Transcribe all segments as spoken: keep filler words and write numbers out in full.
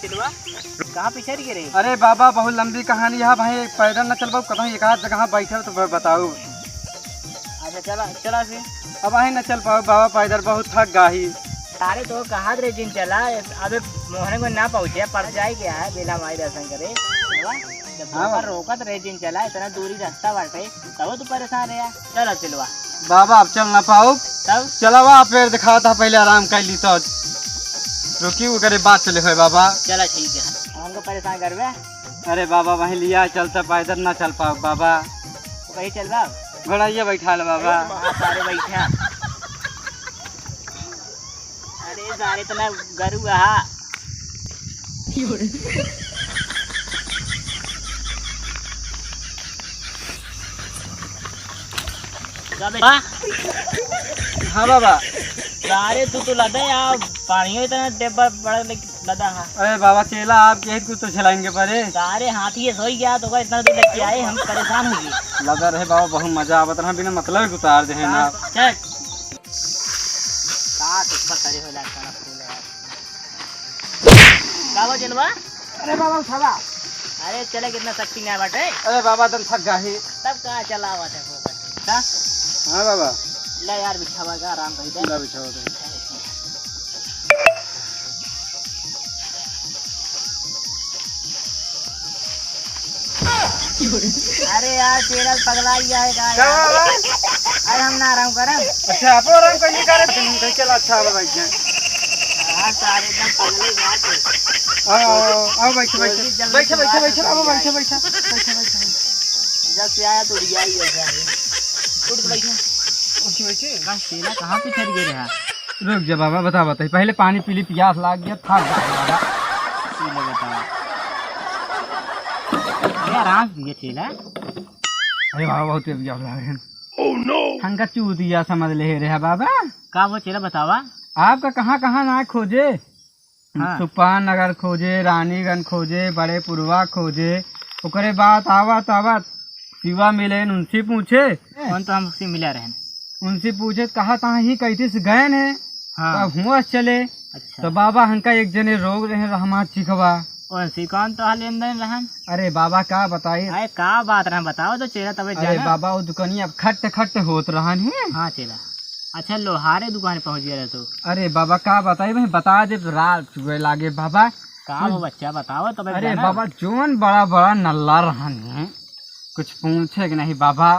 कहाँ पिछड़ गए रे? अरे बाबा, बहुत लंबी कहानी है भाई, पैदल न चल पाउब, कतहीं एक आध जगह बैठब तो ब-, बताउब। अच्छा, चला, चला फिर। अब अबहीं न चल पाउब बाबा, पैदल बहुत थक गा ही। सारे तो कहत रहे जिन चला, अबे मोहन को ना पहुँचे, पर जाए क्या है, बेला माई दर्शन करे। चला, जब हाँ बाबा। रोकत रहे जिन चला, इतना दूरी रास्ता बाटे, तब तू परेशान रहे। चला, चलवा। बाबा, अब चल ना पाउब। तब? चलवा, पेड़ दिखाता, पहले आराम कर ली तो। रुकी, वो करे बात चले हुए बाबा। चला, ठीक है, हमको परेशान करबे। अरे बाबा, वहीं लिया चलता, पैदल ना चल पाउब बाबा। तो कहीं चल बा? घोड़ाइया बैठा ले बाबा। हाँ, सारे बैठा। अरे सारे, इतना गरु हा। हाँ? हाँ बाबा। सारे तू तो लदा यार, पानी इतना डेब्बा बड़ा लग-, लदा हा। अरे बाबा, चेला आपके है, कुछ तो झेलाइन के परे। सारे हाथी ये सोई गया तो इतना दूर लेके आए, हम परेशान हो गए। लदा रहे बाबा, बहुत मजा आवत रहा, बिना मतलब के उतार दे है ना। चल। का तो ऊपर करे होला, साला फूल है। का हो जलवा? अरे बाबा, उठावा। अरे चले, कितना शक्ति ना बाटे। अरे बाबा, तन थक गा ही। तब का चलावा थे वो बस। का? हाँ बाबा। ले यार, बिछावा का आराम कर दे। ला बिछावा दे। अरे यार, तेरा पगला ही आएगा क्या यार। बाबा? अरे हम ना आराम करम। अच्छा, आप आराम कर ली, करे तुम कहीं चला, अच्छा बाबा, बैठ जाए। हाँ, सारे एकदम पगले बात है। आओ, आओ, आओ, बैठो, बैठो। जल्दी बैठो, से बैठो, बात बैठो, बाबा, हो बैठो, जाए। बैठो, बैठो, बैठो, बैठो। जब से आया तो रिया ही है सारे। उठ के बैठो। उठ के बैठे। का तेरा कहाँ पे चढ़ गए रहा? रुक जा बाबा, बता, बता, पहले पानी पी ली, प्यास लाग गया, थक गया बाबा। पी ले, बताओ। अरे आराम से पिए चेला। अरे बाबा, बहुत तेज प्यास लाग रहे हैं। Oh no! हमका चूतिया समझ ले रहे बाबा। का वो चेला बतावा? आपका कहाँ कहाँ ना खोजे? हाँ। सुपहान नगर खोजे, रानीगंज खोजे, बड़े पुरवा खोजे, ओकरे बाद आवत आवत शिवा मिलेन, उनसे पूछे। कौन तो हमसे मिला रहन। उनसे पूछे, कहा तहाँ ही कैसे से गए हैं, हाँ। तब हुआ चले। अच्छा। तो बाबा हमका एक जने रोग रहे रहमा चिखवा। उनसे कौन तो लेन देन रहन? अरे बाबा का बताई। अरे का बात रहन बताओ तो चेला तबे अरे जाना। बाबा वो दुकानिया खट खट होत रहन है। हाँ चेला। अच्छा लोहारे दुकान पहुँच गया रहे तो। अरे बाबा का बताई, मैं बता दे तो रात चुए लागे बाबा। का वो बच्चा बताओ तबे अरे जाना। बाबा जोन बड़ा बड़ा नल्ला रहन है, कुछ पूछे के नहीं बाबा।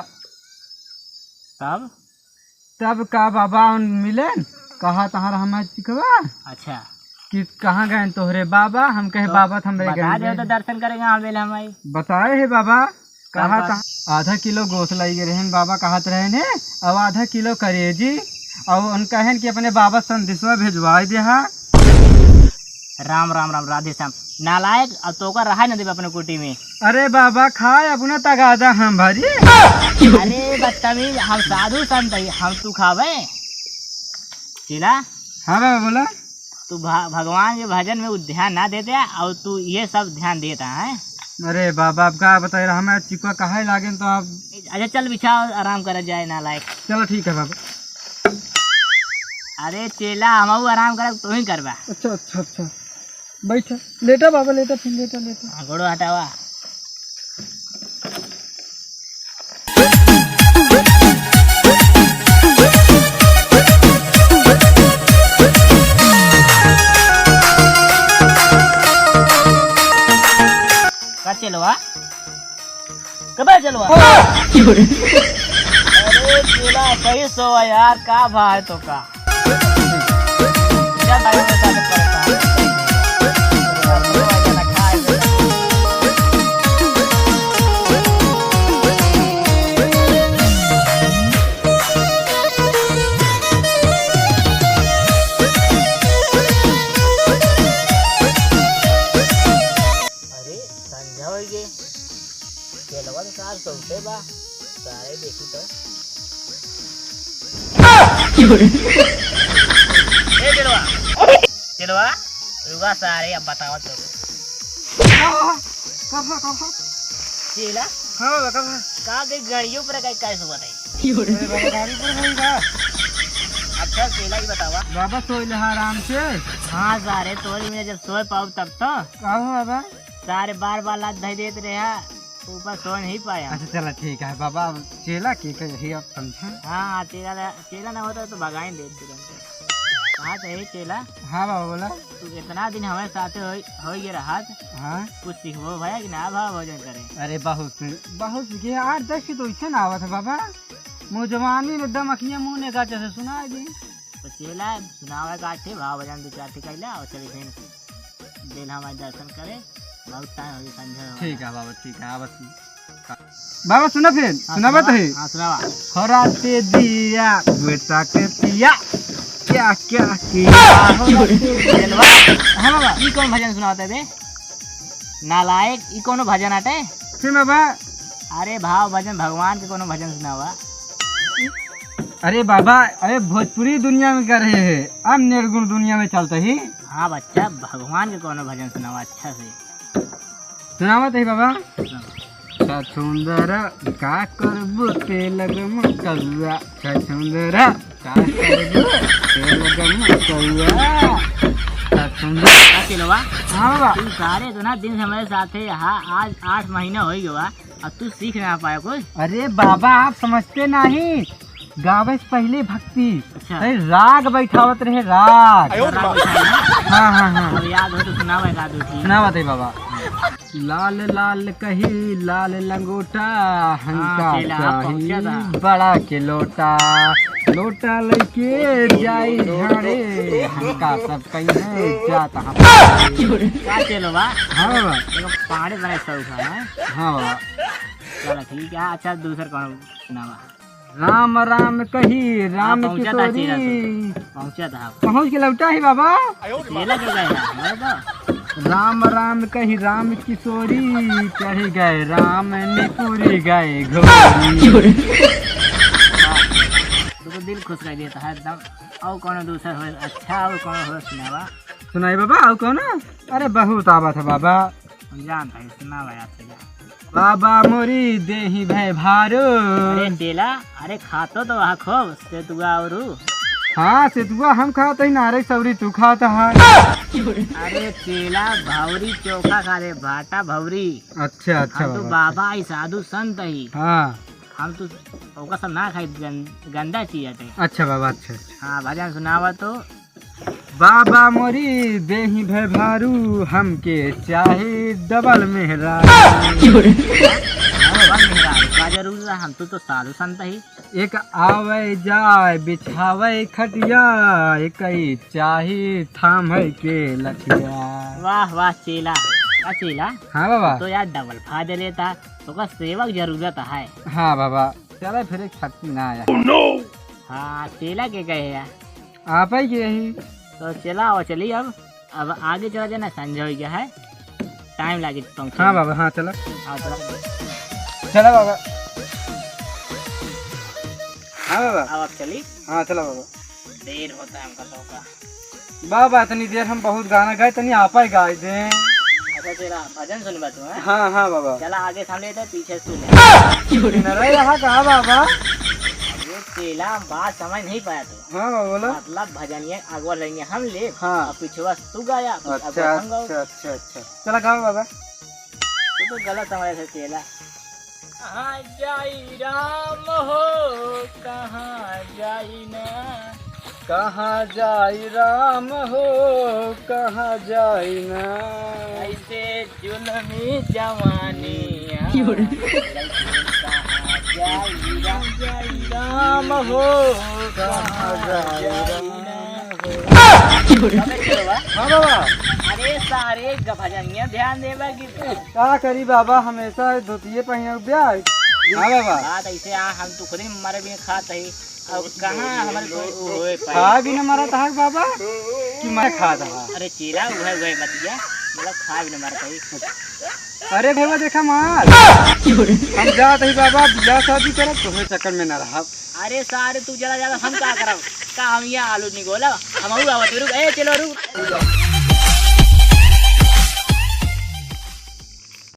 तब? तब का बाबा उन मिलन, कहा तहाँ रहमा चिखवा। अच्छा। कि कहाँ गए तोहरे बाबा, हम कहे तो बाबा तो हमरे बता गए दे तो हैं। दर्शन करेंगे हम बेला हम आई। बताए है बाबा, कहा तब तहाँ आधा किलो गोस लाई गए रहन बाबा, कहत रहन है, और आधा किलो करेजी, और उनका है कि अपने बाबा संदेशवा भेजवाए दे हा। राम राम राम, राधे श्याम। नालायक, अब तोका रहा न देबे अपने कुटी में। अरे बाबा, खाए अपना तगादा हम भारी। अरे बदतमीज, हम साधु संत है, हम तू खावे? चेला? हाँ बाबा, बोला। तू भा-, भगवान के भजन में उ ध्यान ना देते और तू ये सब ध्यान देता है। अरे बाबा, अब का बताए, हमें चिकवा कहाँ लागे तो आप। अच्छा चल बिछाओ, आराम करा जाए नालायक। चलो ठीक है बाबा। अरे चेला, हमहू आराम करब, तू ही करबा। अच्छा, अच्छा, अच्छा। बैठा, लेटा बाबा, लेटा, फिर लेटा, लेटा। हाँ, गोड़ो हटावा। का चेलवा? कबे चलवा? अरे चेला, सही सो यार, का भा है तो का? चल भाई, मैं साथ परेशान। अरे, संझा होइ गए। चेलवा तो सार सौते बा। सारे देखी तो। ए चेलवा। चेलवा, रुका सारे, अब बतावा तो। का भा, का भा? चेला? हाँ बाबा, का भा? का के गाड़ियों पर का, का सुबह है? अरे बाबा, गाड़ी पर भाई बा। अच्छा, चेला ही बतावा। बाबा, सोई लेहा आराम से। हाँ सारे, तोरी में जब सोए पाओ तब तो। का हो बाबा? सारे बार बार लात धई देत रहा, ऊपर सो नहीं पाया। अच्छा, चला, ठीक है बाबा, अब चेला के कही अब समझा। हाँ, हाँ, चेला ला-, चेला ना होता तो भगाई देत तुरंत। हाँ, तो हे चेला। हाँ बाबा, बोला। तू इतना दिन हमारे साथे होई, होई ये रहत। हाँ। कुछ सीखबो भया कि ना भाव भजन करे? अरे, बहुत से, बहुत सीखे। आठ दस की तो इसे ना आवत है बाबा। मुँह जवानी में दम अखियाँ मुँह ने गाचा से सुनाई दी। तो चेला सुनावे का ठे भाव भजन दो चार ठे कैला और चले फिर बेल हमारे दर्शन करे। बहुत टाइम हो गया, संझा हो गया। ठीक है बाबा, ठीक है, आवत ही। बाबा सुना फिर, हाँ, सुनावा सुनावा। तो ही। हाँ, सुनावा। हो राते दिया बेटा के पिया, क्या क्या किया हो राते दिया। चेलवा। हाँ बाबा। ई कौन भजन सुनावत है बे? नालायक, ई कौनो भजन आटे? फिर बाबा। अरे भाव भजन, भगवान के कौनो भजन सुनावा। अरे बाबा, अरे भोजपुरी दुनिया में कर रहे हैं, अब निर्गुण दुनिया में चलते ही। हाँ बच्चा, भगवान के कौनो भजन सुनावा अच्छा से। सुनावा तो ही बाबा। सुनावा। छछुंदर का करबू तेल गम कौआ, छछुंदर का करबू तेल गम कौआ, छछुंदर। का चेलवा? हाँ बाबा। तू सारे इतना दिन से हमारे साथ है यहाँ, आज आठ महीना हो ही गया। अब तू सीख ना पाया कुछ? अरे बाबा, आप समझते नहीं, गावे से पहले भक्ति, अच्छा। फिर राग बैठावत रहे, राग। आयो रे माँ। हाँ, हाँ, हाँ। अब याद हो तो सुनावा एक आध दो चीज। सुनावा दे बाबा। लाल लाल कही लाल लंगोटा, हमका हाँ, चेला, पहुँचा चाही था। बड़ा के लोटा, लोटा लेके जाई झाड़े, हमका सब कहीं जात हम। का चेलो बा? हाँ बाबा। एगो पहाड़े बने शौक है, हैं? हाँ बाबा। चलो ठीक है, अच्छा दूसर कौन सुनावा? राम राम कही राम हाँ, पहुँचा था किशोरी। चेला तो। पहुँचा था। पहुँच के लौटा ही बाबा। चेला के गए हैं, हमारे तो। राम राम कही राम किशोरी, चढ़ गए राम ने पूरी गए घोड़ी। तू तो दिल खुश कर देता है एकदम। और कौनो दूसर हो, अच्छा और कौनो हो सुनावा। सुनाई बाबा, और कौनो? अरे बहुत आवत है बाबा। हम जानता है, सुनावा यार, सुना। बाबा मोरी देही भय भारो। अरे चेला, अरे खातो तो वहाँ खूब, सेतुआ औरू। हाँ, सेतुआ हम खात ही, नारे सौरी तू खात है। अरे चेला, भौरी चोखा खा ले, भाटा भौरी। अच्छा, अच्छा हम तो बाबा, बाबा ही, साधु संत ही। हाँ। हम तो ओका सब ना खाई, गं-, गंदा चीज हटे। अच्छा बाबा, अच्छा, अच्छा। हाँ, भजन सुनावा तो। बाबा मोरी देही भय भारू, हमके चाही डबल मेहरारू। डबल मेहरारू का जरूरी है? हम तो, तो साधु संत ही। एक आवे जाए बिछावे खटिया, एक ही चाही थामे के लठिया। वाह, वाह, चेला। का चेला? हाँ बाबा। तो यार डबल फायदा लेता, तो का सेवक जरूरत है। हाँ बाबा, चला फिर एक शक्ति ना आया। हाँ, चेला के कहे यार। आप ही के यही। तो चला, और चली अब। अब आगे चला जाना, संझा हो गया है, टाइम लागे पहुँचे। हाँ बाबा, हाँ, चला। हाँ, चला। चला बाबा। हाँ बाबा। अब आप चली। हाँ, चला बाबा। देर होता है हमका तो का। बाबा, इतनी देर हम बहुत गाना गाए, तनी आपा ही गाए दे। अच्छा, तेरा भजन सुनबा तू, हैं? हाँ, हाँ बाबा। चला, आगे से हम लेते हैं, पीछे से तू ले। न रहे रहा कहा बाबा? ये चेला, बात समझ नहीं पाया तू। हाँ, बोला। मतलब भजनिया अगवा लइया हम लेब, हाँ। और पिछवा से तू गाया, फिर अच्छा, अगवा हम गाओ। अच्छा, अच्छा, अच्छा। चला गावा बाबा। तू तो गलत समझे थे चेला। कहाँ जाई राम हो, कहाँ जाई ना। कहाँ जाई राम हो, कहाँ जाई ना। ऐसे जुल्मी जवानिया। क्यों रे? कहाँ जाई राम हो, कहाँ जाई राम हो। अबे चलो बा। हाँ बाबा। अरे सारे ग-, भजनिया ध्यान देबा कि का करी बाबा, हमेशा धोतिये पहिने ब्याह। हाँ बाबा। बात ऐसे आ, हम तो खुद ही मरे बिना खात ही। अब कहाँ हमारे कोई होए पाए? खा भी न मरत है बाबा, कि मैं खात है? अरे चेला, उहे, उहे बतिया, मतलब खा भी न मरत है। अरे भैया देखा मार, हम जात ही बाबा, बियाह शादी करब, तोहरे चक्कर में न रहब। अरे सारे तू चला जाला, हम का करब? का हम यहाँ आलू निगोलब? हम आऊ आवत, रुक, ए चलो रुक।